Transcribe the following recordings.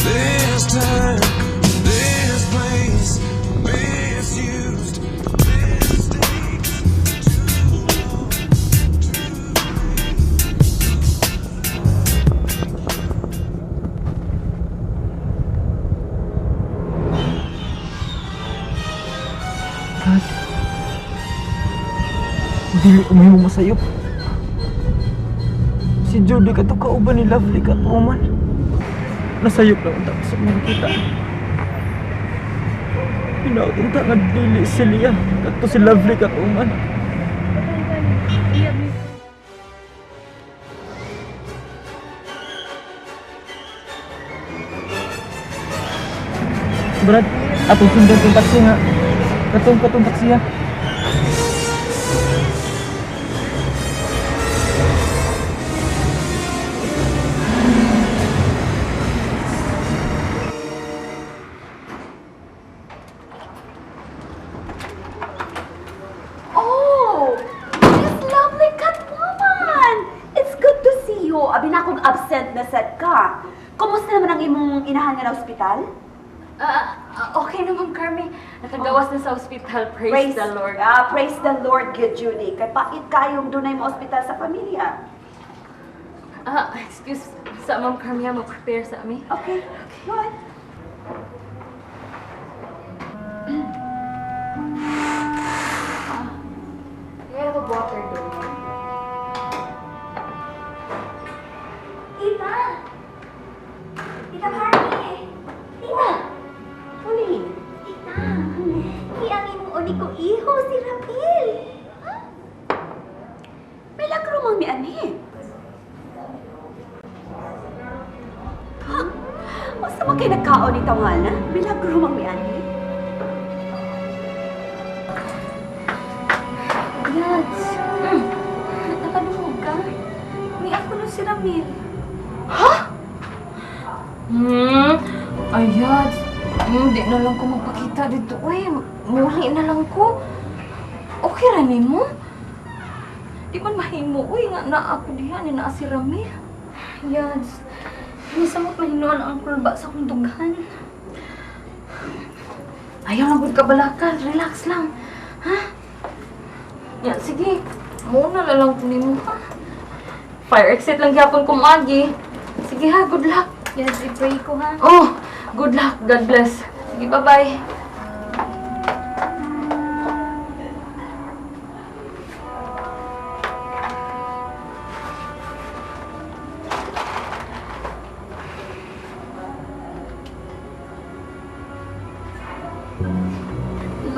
This time, this place, misused, mistakes. Brad, dili ko mahimo masayop. Si Judy kato kauban ni Lovely Catwoman. Nasayop lang unta sa mga kita. Hinaot unta nga dili si Lia kato si Lovely Catwoman. Brad, atong sundan tong taxi nga. Katong katong taxi ha. Oh, Miss Lovely Catwoman! It's good to see you. Abi na akong absent na sad ka. Kumusta naman ang imong inahan nga na ospital? Okay naman, Carmi. Nakagawas na sa ospital. Praise the Lord. Ah, praise the Lord, good Judy. Kay pait kayong dunay mo ospital sa pamilya. Excuse sa Ma'am Carmi, ha, mag-prepare sa ami. Okay, go ahead. I have a water though. Tita! Tita Carmi! Tita! Pauline! Tita! Hi ang imong uniko iho, si Ramil! Ha? Milagro mang ni ani. Ha? Unsa man kay nagkaon ni tawhana? Milagro mang mi ani. Yads, nakadungog ka? May ako no si Ramil. Ha? Ay, Yads. Di na lang ko magpakita dito. Uy, muli na lang ko. Okay ra nimo? Di man mahimo. Uy, nga na ako diha ni naa si Ramil. Yads, nisamot mahinuan ang kulba sa akong dughan. Ayaw na gud ka balaka. Relax lang. Ha? Ya, sige. Muna na lang ko nimo, ha? Fire exit lang gyapon ko maagi. Sige ha, good luck. Yes, i-pray ko ha. Oh, good luck. God bless. Sige, bye-bye.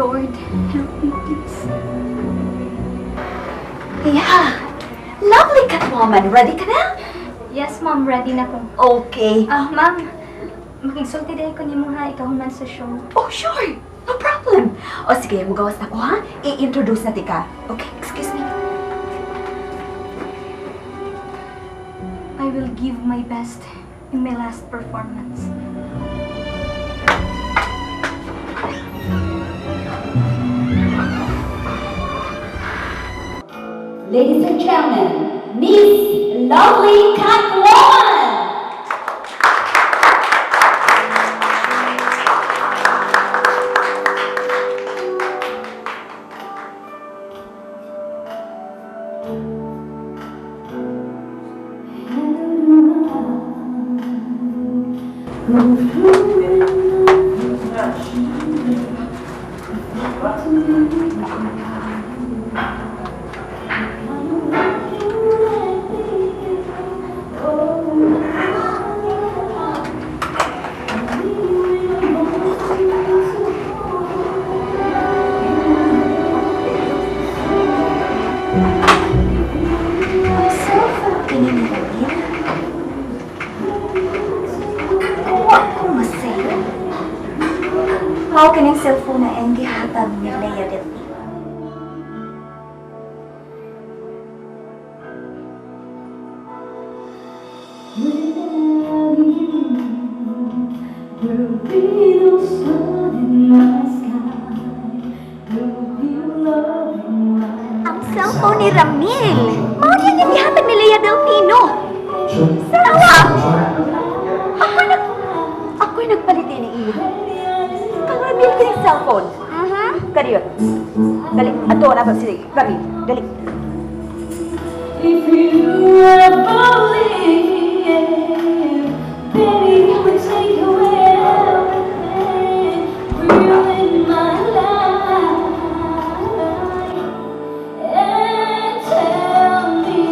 Lord, help me please. Yeah. Lovely Catwoman, ready ka na? Yes, ma'am, ready na ko. Okay. Ma'am, makigsulti dahil ko nimo ha, ikaw man sa show. Oh, sure. No problem. O sige, mugawas na ko ha. I-introduce na tika. Okay, excuse me. I will give my best in my last performance. Ladies and gentlemen, Miss Lovely Catwoman! Ang cellphone kini ni Ramil. Kuha ko masayo. Mao kining cellphone na ang gihatag ni Lea Del Pino. cellphone ni Ramil. Mao niya nga gihatag ni Lea Delfino. Sawa! Ako nag... Ako'y nagpalit ni iya. Kang Ramil kining cellphone. Mhm. Kariyot. Dali, ato na ba si Ramil. Dali. If you ever leave, baby, you would take away everything real in my life. And tell me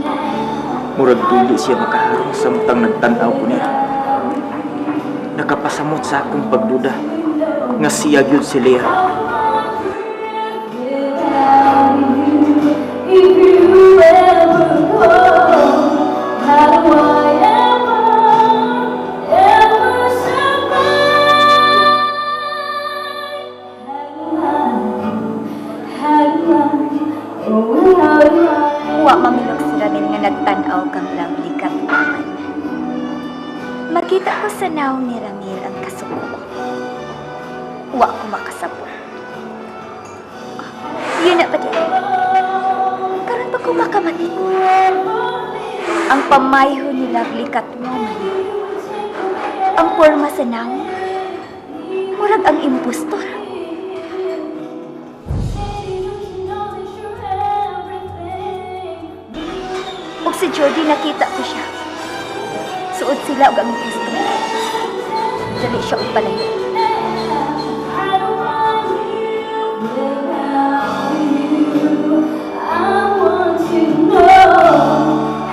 now. Murag dili siya makaharong samtang nagtan-aw ko niya. Nakapasamot sa akong pagduda nga siya gyud si Lea. If you ever go, how do I ever, ever survive? How do I, oh, how do I? Wa mamilok si Ramil nga nagtan-aw kang lovely Catwoman. Makita ko sa naong ni Ramil ang kasuko. Wa ko makasabot. Ah, yun na pa di. Karon pa ko makamati. Ang pamayho ni lovely Catwoman. Ang porma sa naong. Murag ang impostor. Og si Jordy nakita ko siya. Suod sila og ang impostor. Dali siya og palayo. I want to know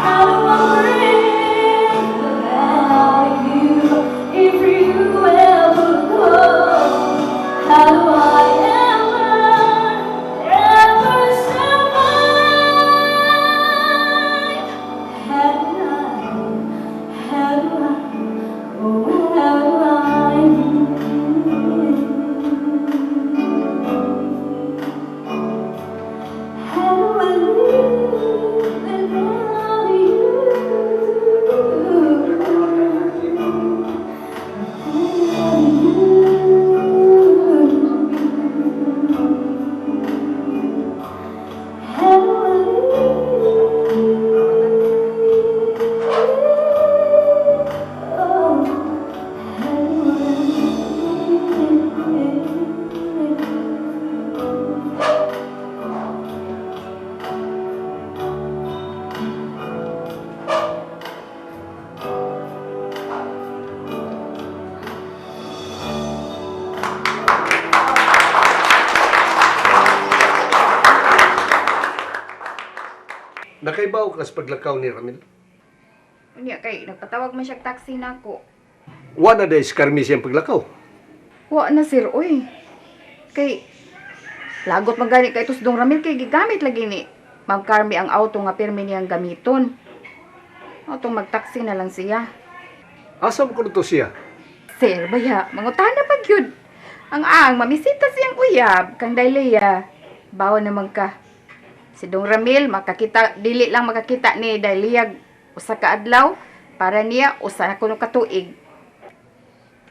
how do I breathe without you? If you ever go, how do I ever, ever survive? How do I, how do I, oh, how do I live? How do I live without you? How do I live? Oh, how do I live? Nakaibaw ka sa paglakaw ni Ramil. Unya kay nagpatawag man siya taxi nako. Wa na day si Carmi siyang paglakaw. Wa na sir oy. Kay lagot man gani kay tusdong Ramil kay gigamit lagi ni Ma'am Carmi ang auto nga pirmi niyang gamiton. Autong magtaxi na lang siya. Asa mo kuno to siya? Sir, baya, mangutana pag yun. Ang ang, mamisita siyang uyab, kang Dailea. Bawa naman ka. Si Dong Ramil, makakita, dili lang makakita ni Dailea usa ka adlaw, para niya usa na kuno katuig.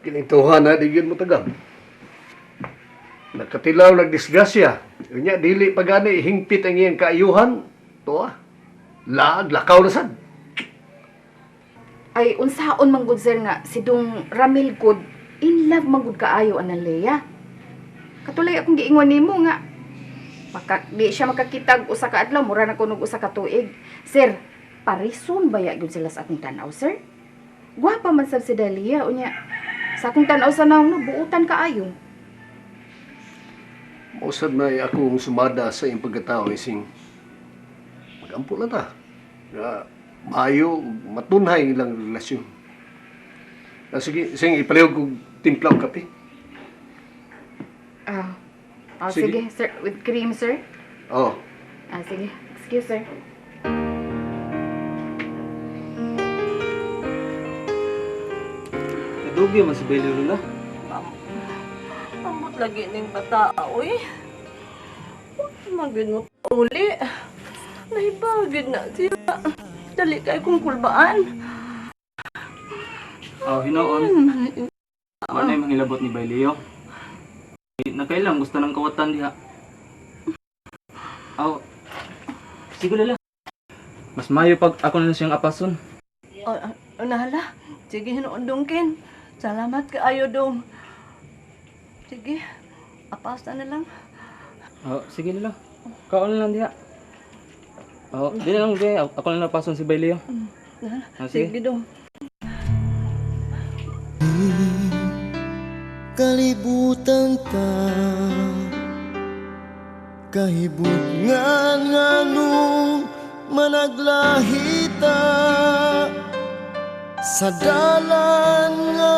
Kinintuhan na di gyud mo tagam. Nakatilaw nagdisgrasya. Unya dili pa gani hingpit ang iyang kaayuhan. Tuwa. Laag lakaw na sad. Ay unsaon man gud sir nga si Dong Ramil gud in love man gud kaayo anang Lea. Katulay akong giingon nimo nga maka, di siya makakitag usa ka adlaw mura na kunog usa ka tuig. Sir, parison baya gyud sila sa akong tan-aw, sir? Gwapa man sab si Dalia unya. Sa akong tan-aw sa naong no, buutan kaayo. Mausad na akong sumada sa iyang pagkatao ising magampo lang ta. Nga maayo matunhay ang ilang relasyon. Ah, sige, sing ipalihog kog timpla og kape. Ah. Ah, Sige. sige. Sir, with cream, sir. Oh. Ah, sige. Excuse, sir. Nadugyo man si Bailey Lula. Ambot lagi ning bata, oy. Magid mo uli. Nahibagid na siya. Dali kay kong kulbaan. Aw, hinoon. Wa na yung mangilabot ni Bailey. Nakailang gusto ng kawatan diha. Aw, Sige, Lola. Mas mayo pag ako na lang siyang apason. O, o nahala. Sige, hinuon dong, Ken. Salamat kaayo dong. Sige, apasa na lang. Oh, sige, Lola. Kaon na lang diha. Oh, di na lang di. Ako na lang apason si Bailey. Nahala. Ah, sige. Sige dong. Kalibutan ta kahibutngan nganong managlahita sa dalan nga